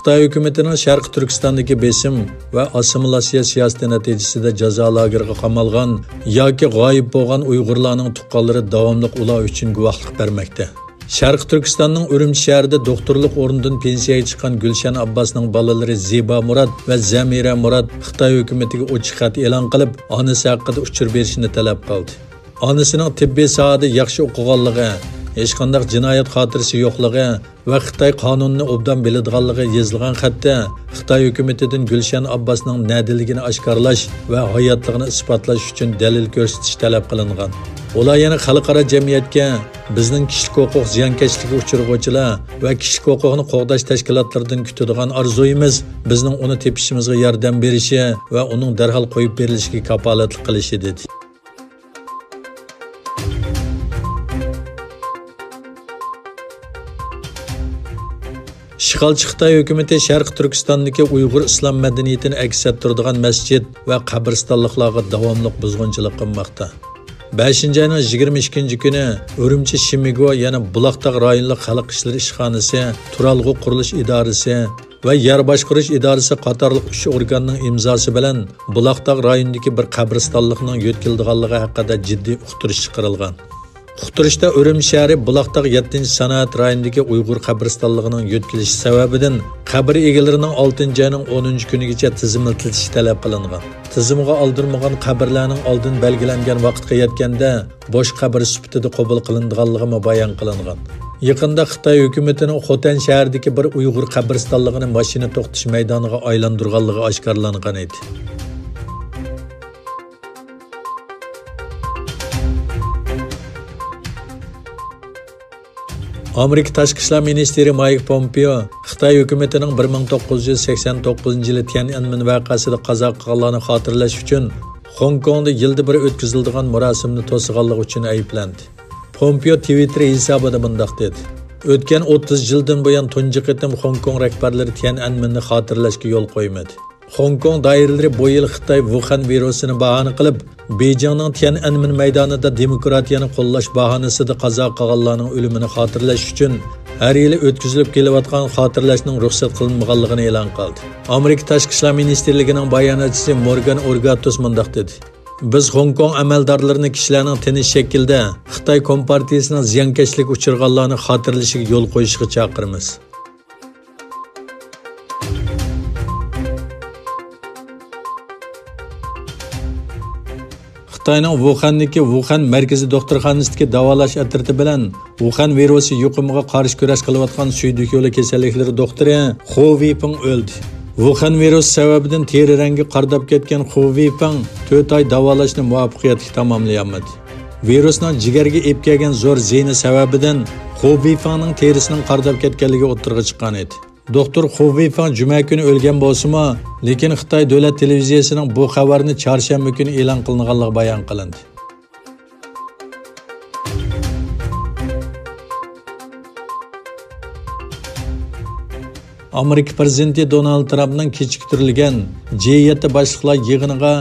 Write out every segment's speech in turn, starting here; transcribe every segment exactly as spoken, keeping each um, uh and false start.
خىتاي ھۆكۈمىتىنىڭ شەرقىي تۈركىستاندىكى بېسىم ۋە ئاسسىمىلياتسىيە سىياسىتى نەتىجىسىدە جازا لاگېرىغا قامالغان ياكى غايىب بولغان ئۇيغۇرلارنىڭ تۇغقانلىرى داۋاملىق ئۇلار ئۈچۈن گۇۋاھلىق بەرمەكتە. شەرقىي تۈركىستاننىڭ ئۈرۈمچى شەھىرىدە دوختۇرلۇق ئورنىدىن پېنسىيەگە چىققان گۈلشەن ئابباسنىڭ بالىلىرى زىبا مۇرات ۋە زەمىرە مۇرات خىتاي ھۆكۈمىتىگە ئوچۇق خەت ئېلان قىلىپ، ئانىسى ھەققىدە ئۇچۇر بېرىشنى تەلەپ قىلدى. ئانىسىنىڭ تېببىي ساھەدە ياخشى ئوقۇغانلىقى، ھېچقانداق جىنايەت خاتىرىسى يوقلۇقى ۋە خىتاي قانۇنىنى ئوبدان بىلىدىغانلىقى يېزىلغان خەتتە خىتاي ھۆكۈمىتىدىن گۈلشەن ئابباسنىڭ نەدىلىكىنى ئاشكارىلاش ۋە ھاياتلىقىنى ئىسپاتلاش ئۈچۈن دەلىل كۆرسىتىش تەلەپ قىلىنغان. ئۇلار يەنە خەلقئارا جەمئىيەتكە بىزنىڭ كىشىلىك ھوقۇق زىيانكەشلىككە ئۇچرىغۇچىلار ۋە كىشىلىك ھوقۇقنى قوغداش تەشكىلاتلىرىدىن كۈتىدىغان ئارزۇيىمىز بىزنىڭ ئۇنى تېپىشىمىزغا ياردەم بېرىشى ۋە ئۇنىڭ دەرھال قويۇپ بېرىلىشىگە كاپالەتلىك قىلىشى، دېدى. ئىشغالچى خىتاي ھۆكۈمىتى شەرقىي تۈركىستاندىكى ئۇيغۇر ئىسلام مەدەنىيىتىنى ئەكس ئەتتۈرىدىغان مەسچىت ۋە قەبرىستانلىقلارغا داۋاملىق بۇزغۇنچىلىق قىلماقتا. بەشىنچى ئاينىڭ يىگىرمە ئىككىنچى كۈنى ئۈرۈمچى شىمىگو يەنە بۇلاقتاغ رايونلۇق خەلق ئىشلىرى ئىشخانىسى، تۇرالغۇ قۇرۇلۇش ئىدارىسى ۋە يەر باشقۇرۇش ئىدارىسى قاتارلىق ئۈچ ئورگاننىڭ ئىمزاسى بىلەن بۇلاقتاغ رايونىدىكى بىر قەبرىستانلىقنىڭ يۆتكىلىدىغانلىقى ھەققىدە جىددىي ئۇقتۇرۇش چىقىرىلغان. ئۇقتۇرۇشتا ئۈرۈمچى شەھىرى بۇلاقتاغ يەتتىنچى سانائەت رايونىدىكى ئۇيغۇر قەبرىستانلىقىنىڭ يۆتكىلىشى سەۋەبىدىن قەبرە ئىگىلىرىنىڭ ئالتىنچى ئاينىڭ ئونىنچى كۈنىگىچە تىزىملىتىلىشى تەلەپ قىلىنغان. تىزىمغا ئالدۇرمىغان قەبرىلەرنىڭ ئالدىن بەلگىلەنگەن ۋاقىتقا يەتكەندە بوش قەبرە سۈپىتىدە قوبۇل قىلىنىدىغانلىقىمۇ بايان قىلىنغان. يېقىندا خىتاي ھۆكۈمىتىنىڭ خوتەن شەھىرىدىكى بىر ئۇيغۇر قەبرىستانلىقىنى ماشىنا توختىتىش مەيدانىغا ئايلاندۇرغانلىقى ئاشكارىلانغان ئىدى. ئامېرىكا تاشقى ئىشلار مىنىستىرى مايك پومپېئو خىتاي ھۆكۈمىتىنىڭ بىر مىڭ توققۇز يۈز سەكسەن توققۇزىنچى يىلى تيەنئەنمېن ۋەقەسىدە قازا قىلغانلارنى خاتىرىلەش ئۈچۈن خوڭكوڭدا يىلدا بىر ئۆتكۈزۈلىدىغان مۇراسىمنى توسىغانلىقى ئۈچۈن ئەيىبلەندى. پومپېئو تىۋىتتېر ھېسابىدا مۇنداق دېدى: «ئۆتكەن ئوتتۇز يىلدىن بۇيان تۇنجى قېتىم خوڭكوڭ رەھبەرلىرى تيەنئەنمېننى خاتىرىلەشكە يول قويمىدى.» خوڭكوڭ دائىرىلىرى بۇ يىل خىتاي ۋۇخەن ۋىرۇسىنى باھانە قىلىپ، بېيجىڭنىڭ تيەنئەنمېن مەيدانىدا دېموكراتىيەنى قوللاش باھانىسىدا قازا قىلغانلارنىڭ ئۆلۈمىنى خاتىرىلەش ئۈچۈن ھەر يىلى ئۆتكۈزۈلۈپ كېلىۋاتقان خاتىرىلەشنىڭ رۇخسەت قىلىنمىغانلىقىنى ئېلان قىلدى. ئامېرىكا تاشقى ئىشلار مىنىستىرلىكىنىڭ باياناتچىسى مورگان ئورگاتوس مۇنداق دېدى: «بىز خوڭكوڭ ئەمەلدارلىرىنى كىشىلەرنىڭ تىنچ شەكىلدە خىتاي كومپارتىيىسىنىڭ زىيانكەشلىككە ئۇچرىغانلارنى خاتىرىلىشىگە يول قويۇشىغا چاقىرىمىز.» خىتاينىڭ ۋۇخەندىكى ۋۇخەن مەركىزىي دوختۇرخانىسىدىكى داۋالاش ئەترىتى بىلەن ۋۇخەن ۋىرۇسى يۇقۇمىغا قارشى كۈرەش قىلىۋاتقان سۈيدۈك يولى كېسەللىكلىرى دوختۇرى خۇ ۋېيپىڭ ئۆلدى. ۋۇخەن ۋىرۇسى سەۋەبىدىن تېرە رەڭگى قارداپ كەتكەن خۇ ۋېيپىڭ تۆت ئاي داۋالاشنى مۇۋەپپەقىيەتلىك تاماملىيالمىدى. ۋىرۇسنىڭ جىگەرگە ئېلىپ كەلگەن زور زىيىنى سەۋەبىدىن خۇ ۋېيفېڭنىڭ تېرىسىنىڭ قارداپ كەتكەنلىكى ئوتتۇرىغا چىققان ئىدى. دوختۇر خۇ ۋېيفېڭ جۈمە كۈنى ئۆلگەن بولسىمۇ، لېكىن خىتاي دۆلەت تېلېۋىزىيەسىنىڭ بۇ خەۋەرنى چارشەنبە كۈنى ئېلان قىلىنغانلىقى بايان قىلىندى. ئامېرىكا پىرېزىدېنتى دونالد ترامپنىڭ كېچىكتۈرۈلگەن جى يەتتە باشلىقلار يىغىنىغا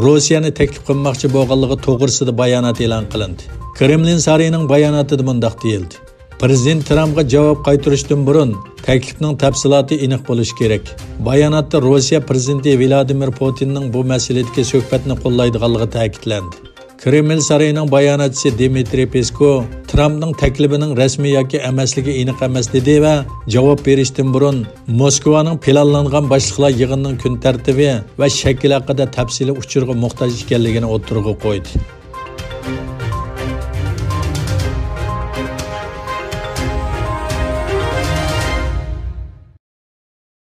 روسىيەنى تەكلىپ قىلماقچى بولغانلىقى توغرىسىدا بايانات ئېلان قىلىندى. كرېملىن سارىيىنىڭ باياناتىدا مۇنداق دېيىلدى: «پىرېزىدېنت ترامپقا جاۋاب قايتۇرۇشتىن بۇرۇن، تەكلىپنىڭ تەپسىلاتى ئېنىق بولۇشى كېرەك.» باياناتتا روسىيە پىرېزىدېنتى ۋلادىمىر پۇتىننىڭ بۇ مەسىلىدىكى سۆھبەتنى قوللايدىغانلىقى تەكىتلەندى. كرېمل سارىيىنىڭ باياناتچىسى دىمىترىي پېسكوۋ ترامپنىڭ تەكلىپىنىڭ رەسمىي ياكى ئەمەسلىكى ئېنىق ئەمەس دېدى ۋە جاۋاب بېرىشتىن بۇرۇن، موسكۋانىڭ پىلانلانغان باشلىقلار يىغىنىنىڭ كۈن تەرتىپى ۋە شەكلى ھەققىدە تەپسىلىي ئۇچۇرغا موھتاج ئىكەنلىكىنى ئوتتۇرىغا قويدى.